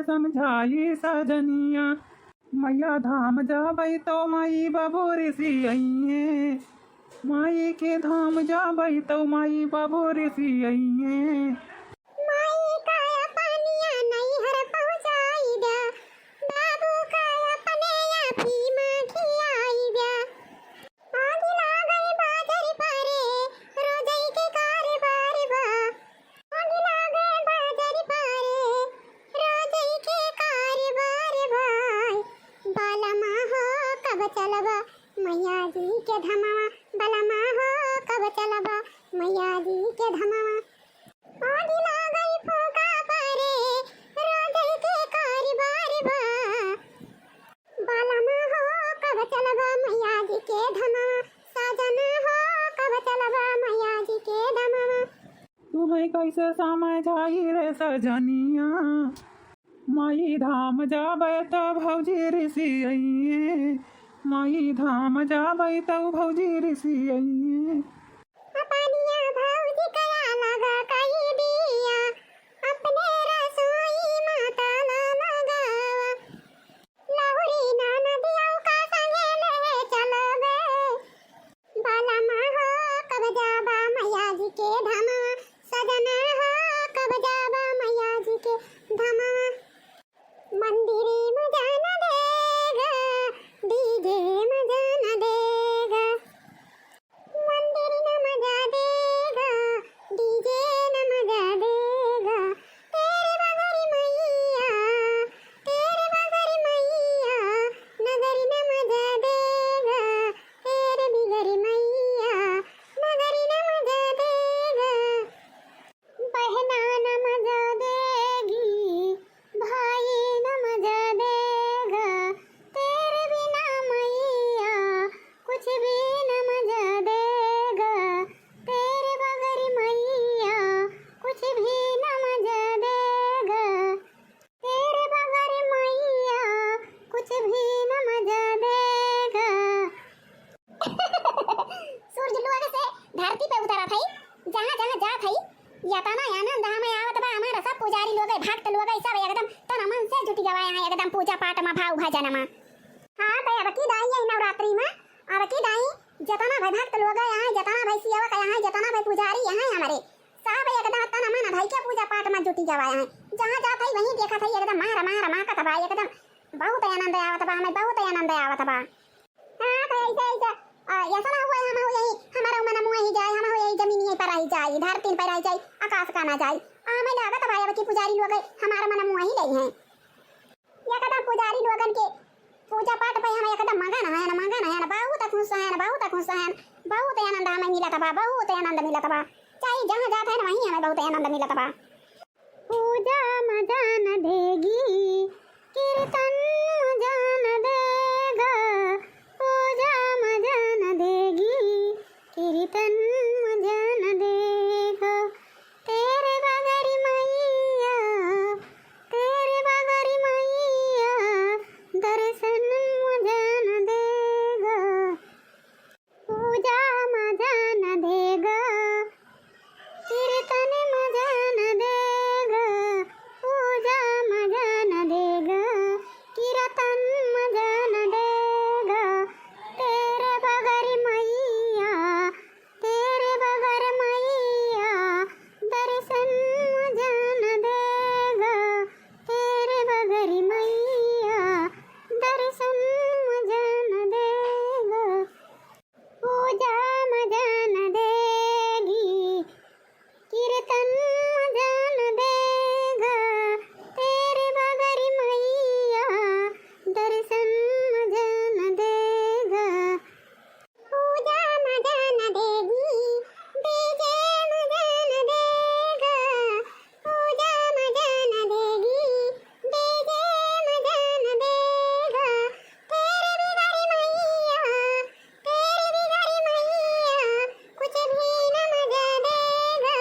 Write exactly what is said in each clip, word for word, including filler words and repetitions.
समझाई सजनिया। मैया धाम जाबै तौ माई बाबू रिसियइहें। माई के धाम जाबै तौ माई बाबू रिसियइहें। माई का पनिया नैहर पहुँचाई द्या, बाबू का अपने आँखी में खियाई द्या। आगी लागल बाजरी पारे, रोजई के कारबार बा। आगी लागल बाजरी पारे, रोजई के कारबार बा। बलमा हो कब चलबा मैया जी के धमवा, बलमा हो कब चलबा मैया जी के धमवा। आगी लागल फूका पारे, रोजई के कारबार बा। बलमा हो कब चलबा मैया जी के धमवा, सजना हो कब चलबा मैया जी के धमवा। तुहैं कैसे समझाई रे सजनिया, माई धाम जाबै तौ भौजी रिसियइहें। माई धाम जाबै तौ भौजी रिसियइहें। अपनिया भौजी कया लगा कई दिया, अपने रसोई में ताला लगावा। लहुरी ननदिया का संगे ले चलबे। बलमा हो कब जाबा मैया जी के धमवा, सजना हो कब जाबा मैया जी के धमवा। मंदिर में जान देगा, डीजे में जान देगा। मंदिर न मजा देगा, डीजे न मजा देगा। तेरे बगैर मैया, तेरे बगैर मैया, नगरी न मजा देगा। तेरे बगैर मैया, नगरी न मजा देगा। बहना न मजा देगी, भाई न मजा देगा, तेरे बिना मैया कुछ भी न मजा देगा, तेरे बगैर मैया कुछ भी न मजा देगा, तेरे बगैर मैया कुछ भी न मजा देगा। सूरज लोग से धरती पे उतरत है, जहाँ जहाँ जात है, यतना आनंद हमें आवत बा। हमारा सब पुजारी लोग, भक्त लोग, सब एकदम तन मन से जुटि गवा है, एकदम पूजा पाठ में, भाव भजन में। हाँ, तो अब की दाई है नवरात्रि में, अब की दाई जतना भाई भक्त लोग यहाँ, जतना भाई सेवक यहाँ, जतना भाई पुजारी यहाँ हमारे, सब एकदम तन मन भाई के पूजा पाठ में जुटि गवा है। जहाँ जात है वहीं देखत है, एकदम मार मार माकत बा, एकदम बहुत आनंद आवत बा हमें, बहुत आनंद आवत बा। हाँ, तो ऐसे, ऐसे, आ, ऐसा ना हुआ, हम हो यही, हमारा मन मुआ ही जाए, हम हो यही जमीन यहीं पर रह जाए, धरती पर रह जाए, आकाश का ना जाए। आ, हमें लागत भाई अब की पुजारी लोग हमारा मन मुआ ही नहीं है। एकदम पुजारी लोगन के पूजा पाठ पे हम एकदम मगन हैं, मगन हैं, बहुत खुश हैं, बहुत खुश हैं, बहुत आनंद हमें मिलत बा, बहुत आनंद मिलत बा। चाहे जहाँ जात है ना, वहीं हमें बहुत आनंद मिलत बा। पूजा मजा न देगी, कीर्तन मजा न देगा। पूजा मजा न देगी, कीर्तन मजा न देगा। तेरे बगैर मैया, तेरे बगैर मैया, दर्शन मजा न देगा। पूजा मजा न देगा, कीर्तन मजा न देगा। पूजा मजा न देगा, कीर्तन मजा न देगा। तेरे बगैर मैया, तेरे बगैर मैया, दर्शन मजा न देगा। तेरे बगैर मैया, दर्शन मजा न देगा। पूजा मजा न देगी, कीर्तन मजा न देगा। तेरे बगैर मैया, दर्शन मजा न देगा। पूजा मजा न देगी, डीजे मजा न देगा। पूजा मजा न देगी, डीजे मजा न देगा। तेरे बगैर मैया, तेरे बगैर मैया, कुछ भी न मजा देगा।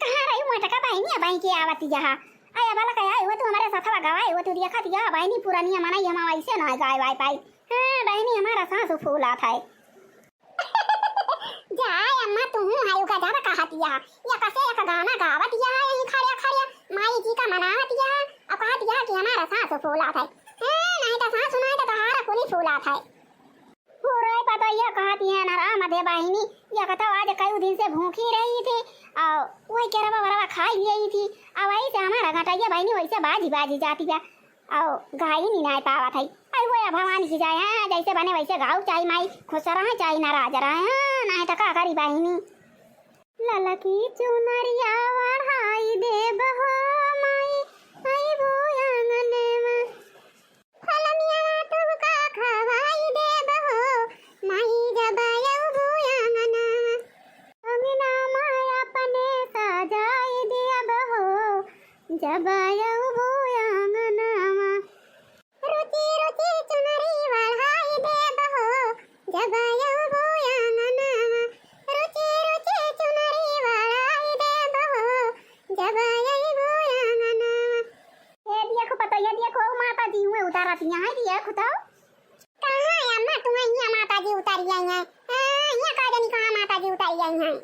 कहाँ रही मोटका बहिनी, अबहीं के आवत यहा। अय अबला कया हुआ तू हमारे साथवा गवाए हुआ तू देखत यहा बहिनी पुरानिया मनई हम वैसे ना गाए वाए पाई। हाँ बहिनी हमारा सांस फूलात है। जाए अम्मा तू हूँ है उका ज्यादा कहत यहा। या कसे एक गाना गावत यहा यहीं खड़िया खड़िया। माई जी का मनावत या, अउ कहत या कि हमारा साँस फूलत है। हैं, नहीं तो साँस नहीं तो तोहारा कुली फूलत है। हो रे पतोहिया, कहत या ना राम दे बहिनी, या कहत आज कई दिन से भूखी रही थी, अउ वही केरवा वरवा खाई लिही थी, अउ वही से हमारा घटैया बहिनी वैसे बाजी बाजी जाती है, अउ गाई नहीं नाय पावत है। अरे वो भवानी की जाए, हाँ, जैसे बने वैसे गाउ चाही माई, खुश रहे चाही नाराज रहे, हाँ, नहीं तो का करी बहिनी। ललकी चुनरिया ओढ़ाई देब हो माई, अइबू आंगनवा। फलनिया तुमका खवाई देब हो माई, जब अइबू आंगनवा। अंगना माई अपने सजाई देब हो, जब अइबू आंगनवा। रुचि रुचि चुनरी ओढ़ाई देब हो, जब अइबू आंगनवा। रुचि रुचि चुनरी ओढ़ाई देब हो, जब अइबू आंगनवा। ए, देखो पतोहिया, देखो, माता जी हुए उतारत यहाँ है, देखो तो। कहाँ है अम्मा, तू यहाँ माता जी उतारी आई हैं? हाँ, यहाँ का जानी कहाँ माता जी उतारी आई हैं?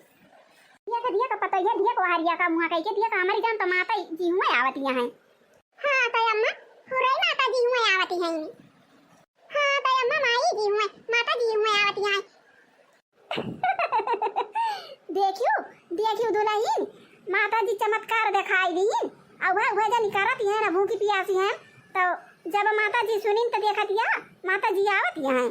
देखो, देखो पतोहिया, देखो हरिया का मुँह कह के, देखो हमारी जान तो माता जी हुए आवत यहाँ है। हाँ, तो अम्मा, हुरई माता जी हुए आवती हैं। हाँ, तो अम्मा, माई जी हुए, माता जी हुए आवती हैं। देखियो, देखियो दुलहिन, माता जी चमत्कार देखाई दीन। अउ वह, वह जनी करत हैं ना, भूखी पियासी हैं, तो जब माता जी सुनिन तो देखत या, माता जी आवत हैं।